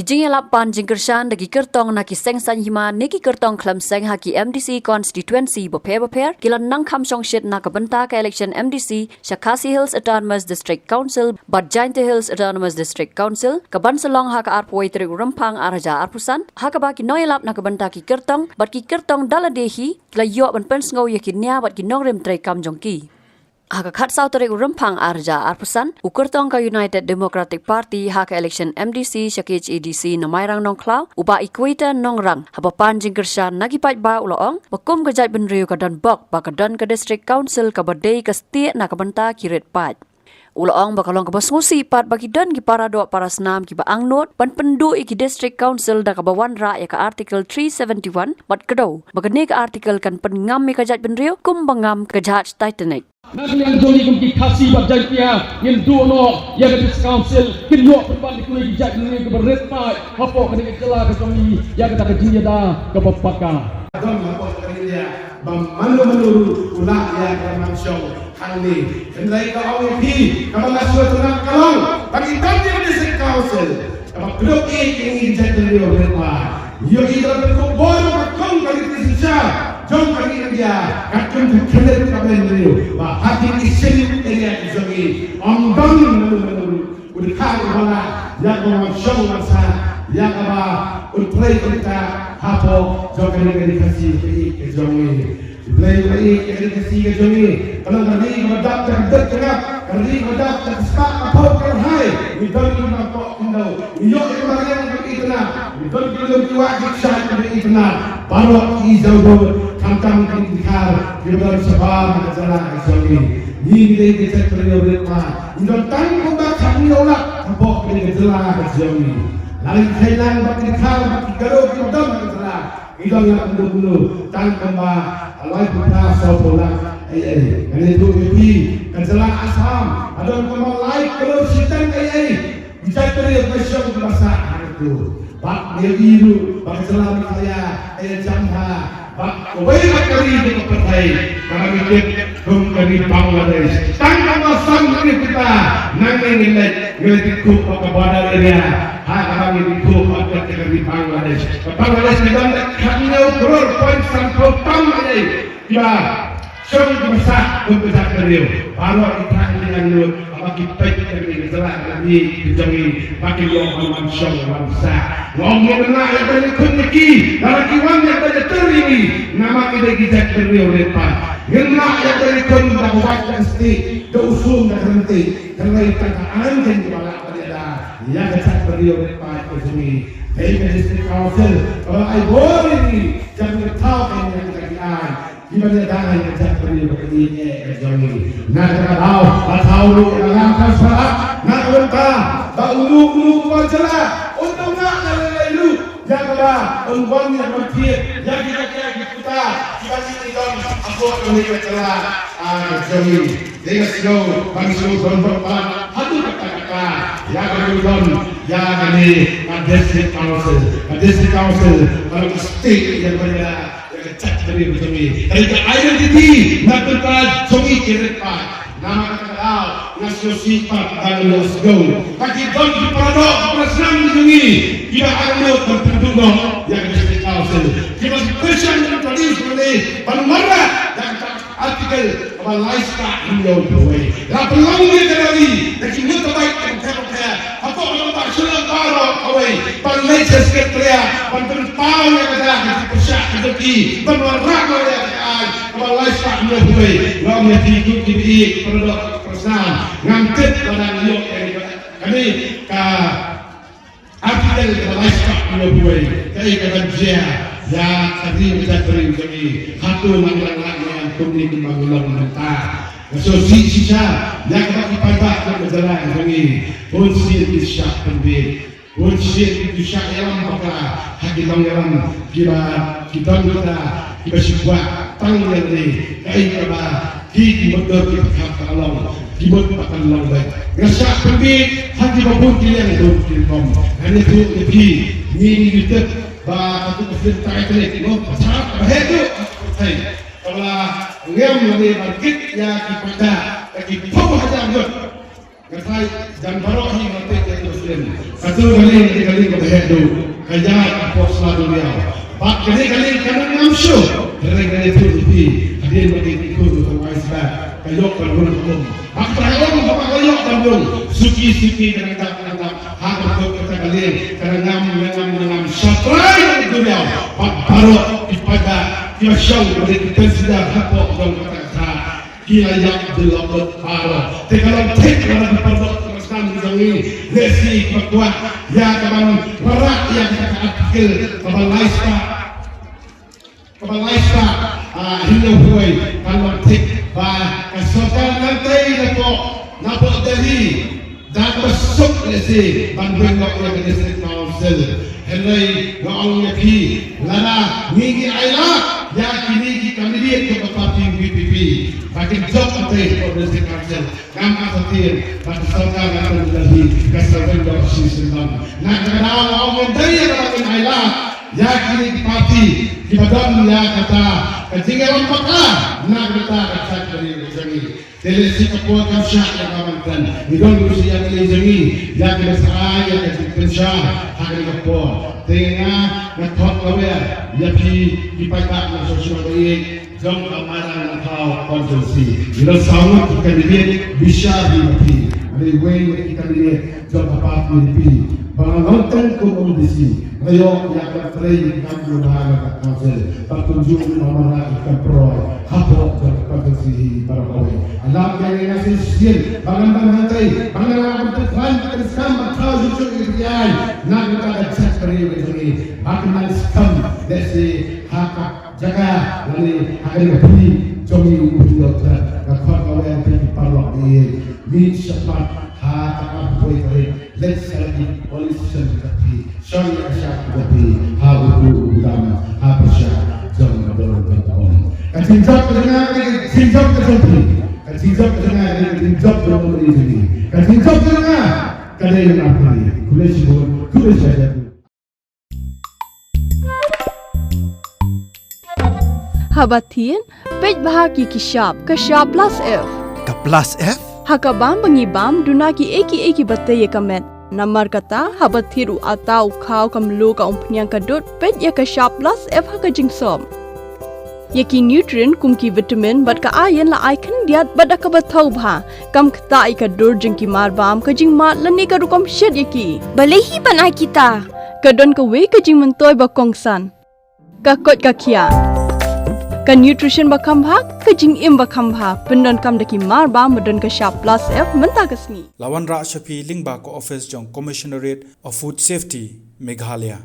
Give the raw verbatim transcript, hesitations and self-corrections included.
Jingïalap pan jingkyrshan da ki kyrtong na ki seng saiñ hima ne ki kyrtong khlem seng ha ki M D C constituency bapher bapher ki la nang kham shongshit na ka bynta ka election M D C sha Khasi Hills Autonomous District Council bad Jaintia Hills Autonomous District Council, ka ban sa long ha ka arphew tarik u Rymphang ar hajar arphew san, ha kaba ki nongïalap na ka bynta ki kyrtong bad ki kyrtong da lade hi ki la ïoh ban pynsngew ïa ki nia bad ki nongrim treikam jong ki. Ha ka khatsaw tarik u Rymphang ar hajar arphew san, u kyrtong ka United Democratic Party ha ka election M D C sha K H A D C na Mairang Nongkhlaw, u Bah Equator Nongrang, haba pan jingkyrshan na ki paidbah u la ong ba kum ka jaitbynriew ka don bok ba ka don ka District Council kaba dei ka stieh na ka bynta ki rit paid. U la ong ba ka long kaba sngewsih pat ba ki don ki para doh para snam kiba angnud ban pynduh ïa ki District Council da kaba wanrah ïa ka Article three seventy-one bad kdew ba kane ka article kan pynngam ïa ka jaitbynriew kumba ngam ka jahaj Titanic. Na ka liang jong ngi kum ki Khasi bad Jaiñtia ngin duh noh ïa ka District Council, kin ïoh pynban ïa ki jaitbynriew kiba rit paid hapoh kane ka jylla ka jong ngi ïa kata ka jingïada kaba paka. Don hapoh ka India ba mano mano ruh u lah ïa ka mansong hangne. Hynrei ka ong ïa phi kaba nga sngewtynnat ka long ba ngi don ïa ka District Council. Kaba khlem ïeit ïa ngi ki jaitbynriew rit paid. Ïohi da la pynkup bor ba kong ka riti synshar jong ka ri India, ka kum ka khyndiat ka bynriew ba ha ki state area ki jong ngi, ym don mano mano ruh u dkhar u ba lah ïa ka wan shong wan sah, ïa kaba un trei ka rita hapoh jong ka ri Khasi ka ri ka jong ngi. Blei ba ïeit ïa ka ri Khasi ka jong ngi. Ka long ka ri kaba dap da ka dep ka ngap, ka ri kaba dap da ka spah ka phew ka rhai. Ngi don ki nongpop khyndew, ngi ïoh ïa ka mariang kaba itynnad, ngi don ki lum ki wah ki kshaid kaba itynnad. Baroh ki jaw dud, khamtam ki dkhar kiba don shabar na ka jylla ka jong ngi. Ngi ngi dei ki jaitbynriew rit paid, ngi don tang kumba khatñiew lak hapoh kane ka jylla ka jong ngi. Lada ngi kheiñ lang bad ki dkhar bad ki Garo kiba don ha ka jylla, ngi don la kumno kumno, tang kumba laiphew phra sawphew lak. Ei ei, ngan ïathuh ïa phi, ka jylla Assam ka don kumba lai klur shiteng ei ei ki jaitbynriew ba shong ba sah ha katu. Bad ngi ïohi ruh ba ka jylla Meghalaya ka ïajam bha bad kawei pat ka ri jong ka pyrthei kaba ngi tip kum ka ri Bangladesh. Tang kumba san ngi kita nangne ngi leit, ngi leit dikhuh bad ka border area. Ha kaba ngi dikhuh bad ka ri Bangladesh. Ka Bangladesh ki don khatñiew klur point sanphew tam ei ei kiba shong kiba sah kum ka jaitbynriew. Baroh ki thah ki angnud ba ki peit ka ri ka jylla ka ri ka jong ngi ba ki ïoh ban wan shong wan sah. Nga ong ngin lah ïa ban ïakhun ïa ki lada ki wan ïa ban ïatur ïa ngi, namar ki dei ki jaitbynriew rit paid. Ngin lah ïa ban ïakhun da ka wait da ka stieh, da u sum da ka ryntih. Hynrei tang ka aiñ kein kaba lah ban ïada ïa ka jaitbynriew rit paid ka jong ngi. Dei ka District Council kaba ai bor ïa ngi, jan ka thaw kein ïa kita ki aiñ kiban ïada ïa ka jaitbynriew ka ri ka jong ngi. Na kata ka daw la thaw ruh ïa ka lam transparent na ka bynta ba uno uno uba jylla un ym lah na lei lei ruh ïa kaba un wan ïa ban thied ïa kita ki, ïa ki kuta kiba ngi don hapoh kane ka jylla, ah, ka jong ngi. Dei nga sngew ba ngi shu don bad palat haduh katta katta ïa kaba ngi don ïa kane ka District Council. Ka District Council ka long ka stieh ïa kaba ngi ïa ka jaitbynriew jong ngi. Ka dei ka identity na ka bynta jong ngi ki rit paid. Namar kata ka daw nga sngewsih pat ba ngi ïohsngew ba ki don ki para doh ki para snam jong ngi kiba angnud ban pynduh noh ïa ka District Council. Kiba pyrshang ban produce ban wanrah da ka Article kaba lai spah hynñiewphew wei. La pynlong ïa ka rally da ki motorbike bapher bapher hapoh ka bynta Shillong baroh kawei ban leit sha Secretariat ban pynpaw ïa kata ka jingpyrshah ka jong ki ban wanrah noh ïa ka aiñ kaba lai spah hynñiewphew wei. Nga ong ïa phi kum ki para doh para snam, ngam tip lada ngi ïoh ïa kane ka Article kaba lai spah hynñiewphew wei, kaei kaban jia ïa ka ri ka jaitbynriew jong ngi? Hato ngi dang lah ïa kumne kumba ngi long mynta? Nga sngewsih shisha ïa kaba ki paidbah jong ka jylla jong ngi. Bun sien ki shah pynbeit, bun sien ki ju shah ïalam bakla ha ki nongïalam kiba ki don kita kiba shu kwah tang ïa lade. Kaei kaba ki, ki mutdur ki pakhap ka long, ki mut ba kan long beit. Nga shah pynbeit ha kiba bun ki liang bun ki rukom. Ngan ïathuh ïa phi, ngi ngi ju tip ba katu ka film Titanic, no, ba sah ba heh ruh. Hei, kaba la ngam lane ban kit ïa ki paidbah da ki phew hajar ngut. Ka thait jan baroh hi nga peit ïa ka slim. Katu ka lieng, ka lieng kaba heh duh. Ka ïaid hapoh sla duriaw. Bad kane ka lieng ka nang ngam shuh. Hynrei nga ïathuh ïa phi. Hadien ba ki ïathuh ïa ka ice bag, ka ïoh ka rung ka um. Bad ka um kaba ka ïoh ka rung. Suki suki ka nang dap, ka nang dap. Ha ka tuk kata ka lieng ka nang ngam, nang ngam, nang ngam. Sha trai ka duriaw. Bad baroh ki paidbah kiba shong, ki dei ki consider hapoh jong kata ka thah. Ki la ïap jyllop lut baroh. Te ka long thik lada ki paralok ki la sdang ki jong ngi. Lehse kiba kwah ïa ka ban wanrah ïa kata ka article kaba lai spah, kaba lai spah, ah, hynñiew phew. Kan long thik ba ka sorkar nangtei napoh, napoh Delhi. Da kaba suk lehse ban weng noh ïa ka District Council. Hynrei nga ong ïa phi, lada ngi ngi ailad ïa kine ki candidate jong ka party V P P ba kin jop hangtei hapoh District Council, ngam artatien ba ka sorkar ka New Delhi ka sa weng noh shisien lang. Na kata ka daw nga ong ïa phi, lada ngin ailad ïa kine ki party kiba don ïa kata ka jingïalam bakla na kata ka jaitbynriew jong ngi. Te lehse ka por kam shah ïa ka ban kren. Ngi don ruh shi ïa ka lei jong ngi ïa ka ban sa ai ïa ka jingpynshai ha kane ka por. Te nga, nga khot kawei ïa phi ki paidbah na Shnong Shynrang ba ïeit jong ka Mairang Nongthaw constituency. Ngi don saw ngut ki candidate, bishar hi ïa phi. Hynrei wei ïa ki candidate jong ka party N P P ba nga long tang kum u M D C, nga ïoh ïa ka trei kam jong ka council, ba kumjuh ma ma ki kam proi hapoh jong ka constituency hi baroh kawei. Alam ka ïa nga shisien ba ngan ban hangtei, ba ngan ban tu klan ka skam ba thaw ju ju i ïa na ka ka chat kari ka jong i ba kan skam. Let's say ha ka jaka lane ha ka ri ka phi jong i u phi doktor. Ka khot kawei ïa ki paralok, i mih shakhmat ha ka arphew tarik. Let's celebrate police station ka phi. Shong ïa ka shap ka phi ha u tu u dam ha pyrshah jong ka dor ka pom. Ka jingjop ka jong nga, ka jingjop ka jong phi. Ka jingjop ka jong nga, ka jingjop jong phi. Ka jingjop ka jong nga ka dei na phi. Khublei shibun, khublei shibun. Haba thied, peit bha ki ki shap, ka shap plus F. Ka plus F? Ha ka bam ba ngi bam, duna ki ei ki ei kiba tei ïa ka met. Namar kata, haba thied u atta u khaw ka mluh ka umphniang ka dud, peit ïa ka shap plus F ha ka jingsop. Ïa ki nutrient kum ki vitamin bad ka iron la ai khyndiat bad da kaba thaw bha. Kam ktah ïa ka dur jong ki marbam, ka jingmad lane ka rukom shet ïa ki. Balei hi ban ai kita? Ka don kawei ka jingmyntoi ba kongsan. Ka koit ka khiah. Ka nutrition ba kham bha, ka jingim ba kham bha. Pyndonkam da ki marbam ba don ka shap plus F mynta ka sngi. La wanrah sha phi lyngba ka office jong Commissionerate of Food Safety, Meghalaya.